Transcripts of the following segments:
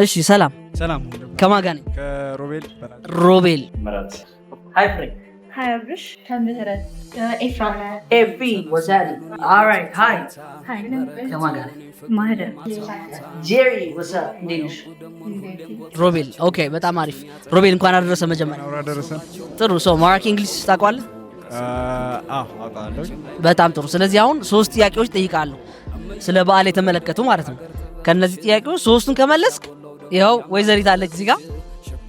እሺ ሰላም። ሰላም። ከማን ጋር ነኝ? ከሮቤል። ሮቤል። ምረት። Hi ፍሬ። Hi አብርሽ። ከምህረት ኤፍራም። ኤፊ, what's happening? Alright, hi. ከማን ጋር ነኝ? ማህደር። ጄሪ, what's up? እንዴት ነሽ? ሮቤል, okay፣ በጣም አሪፍ። ሮቤል፣ እንኳን አደረሰ መጀመሪያ። አብሮ አደረሰን። ጥሩ ሰው። ማራኪ English ታውቀዋለህ? አዎ፣ አውቃለሁ። በጣም ጥሩ። ስለዚህ አሁን ሶስት ጥያቄዎች ጠይቃለሁ ስለ በዓል የተመለከቱ ማለት ነው። ከነዚህ ጥያቄዎች ሶስቱን ከመለስክ ይኸው ወይዘሪት አለች እዚህ ጋር።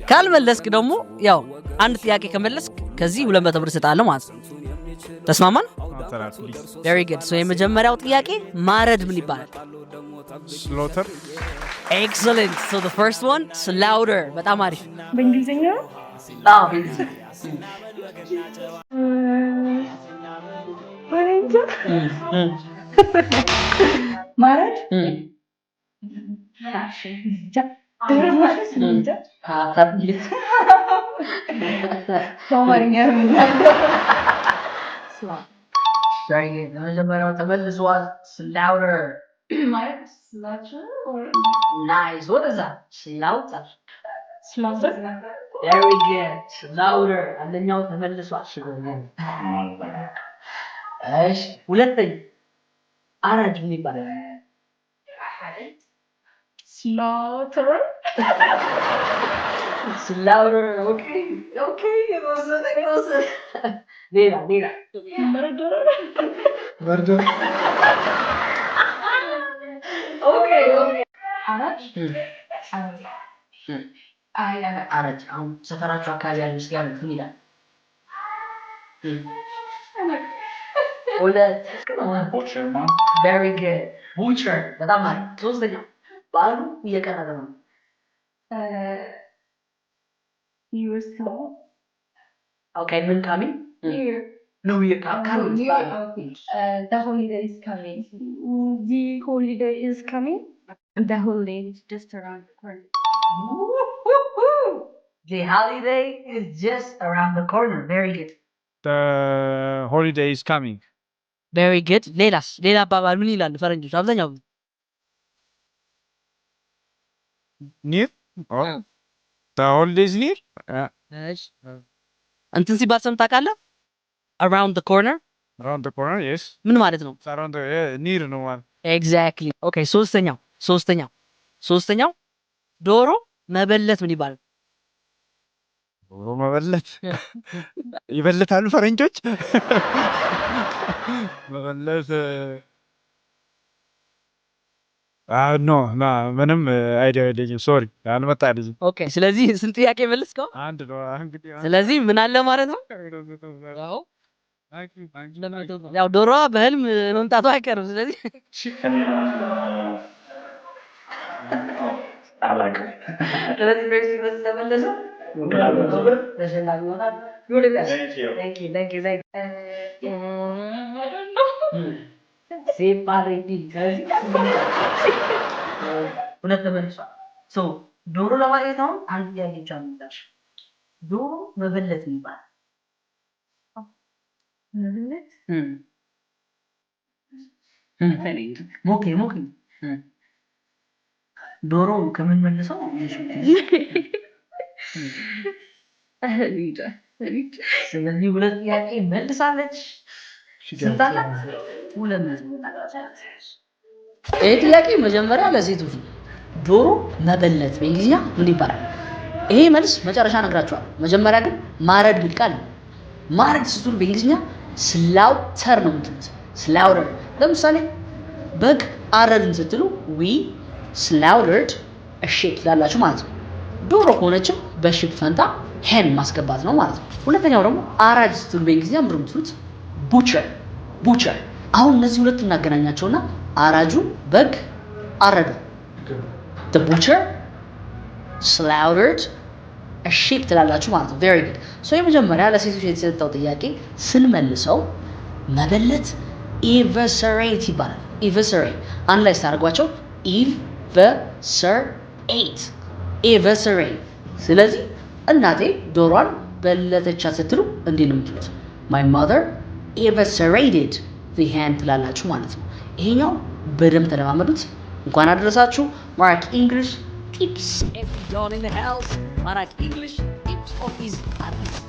ካልመለስክ ደግሞ ያው አንድ ጥያቄ ከመለስክ ከዚህ 200 ብር እሰጥሃለሁ ማለት ነው። ተስማማን? Very good። So የመጀመሪያው ጥያቄ ማረድ ምን ይባላል? Slaughter. Excellent። So the first one, slaughter። በጣም አሪፍ። በእንግሊዝኛ ነው? አዎ፣ በእንግሊዝኛ። እኔ እንጃ። ማረድ እንጃ። እንጃ። በአማርኛ ነው የምናገረው። Very good። የመጀመሪያው ተመልሷል። Slaughter. ማለት slaughter. Nice። ወደዛ slaughter. Slaughter. Very good. Slaughter. አንደኛው ተመልሷል። እሺ፣ ሁለተኛ አራጅ ምን ይባላል? Slaughter. Slaughter. Okay፣ የተወሰነ የተወሰነ። ሌላ ሌላ። Murder. Murder. Okay. አራጅ። አራጅ አሁን ሰፈራችሁ አካባቢ ያለ ስጋ ቤት ምን ይላል? ሁለት። Butcher ነው። Very good, butcher። በጣም አሪፍ። ሶስተኛው በዓሉ እየቀረበ ነው። ዩስ Okay፣ ምን coming? New Year coming. The holiday is coming. The holiday is coming. The holiday is just around the corner. The holiday is just around the corner. Very good. The holiday is coming. Very good. ሌላስ፣ ሌላ አባባል ምን ይላሉ ፈረንጆች አብዛኛው? Near. The holiday is near. እሺ፣ እንትን ሲባል ሰምተህ ታውቃለህ? Around the corner. Around the corner, yes. ምን ማለት ነው? Around near ነው ማለት። Exactly. Okay፣ ሶስተኛው ዶሮ መበለት ምን ይባላል? ዶሮ መበለት፣ ይበልታሉ ፈረንጆች። መበለት no, ምንም idea የለኝም። Sorry፣ አልመጣልኝም። Okay፣ ስለዚህ ስንት ጥያቄ መለስከው? አንድ ነው እንግዲህ። ስለዚህ ምን አለ ማለት ነው? ያው ያው ዶሮዋ በህልም መምጣቱ አይቀርም። ስለዚህ Chicken አላውቅም። ስለዚህ በዚህ ተመለሰ ተሸላሚ ይሆናል። Thank you, thank you, thank you. Separate። ስለዚህ ሁለት ተመልሷል። So ዶሮ ለማግኘት አሁን አንድ ጥያቄ ብቻ ነው የሚቀርሽ። ዶሮ መበለት የሚባል መበለት። ሞክሪ ሞክሪ። ዶሮ ከምን መልሰው? እንጃ። ስለዚህ ሁለት ጥያቄ መልሳለች። ስንት አላት? 200። ይህ ጥያቄ መጀመሪያ ለሴቶች ነው። ዶሮ መበለት በእንግሊዝኛ ምን ይባላል? ይሄ መልስ መጨረሻ እነግራችኋለሁ። መጀመሪያ ግን ማረድ የሚል ቃል ነው። ማረድ ስትሉ በእንግሊዝኛ slaughter ነው የምትሉት። Slaughter። ለምሳሌ በግ አረድን ስትሉ "we slaughtered sheep" ትላላችሁ ማለት ነው። ዶሮ ከሆነችም በ sheep ፈንታ hen ማስገባት ነው ማለት ነው። ሁለተኛው ደግሞ አራጅ ስትሉ በእንግሊዝኛ ምንድን ነው የምትሉት? Butcher, butcher። አሁን እነዚህ ሁለቱ እናገናኛቸውና አራጁ በግ አረደ። "The butcher slaughtered a sheep" ትላላችሁ ማለት ነው። Very good። So የመጀመሪያ ለሴቶች የተሰጠው ጥያቄ ስንመልሰው መበለት eviscerate ይባላል። Eviscerate አንድ ላይ ስታደርጓቸው eviscerate, eviscerate። ስለዚህ እናቴ ዶሯን በለተቻት ስትሉ እንዲህ ነው የምትሉት፣ "My mother eviscerated the hen" ትላላችሁ ማለት ነው። ይሄኛው በደንብ ተለማመዱት። እንኳን አደረሳችሁ። ማራኪ English Tips every done in the house። ማራኪ English Tips of is አዲስ።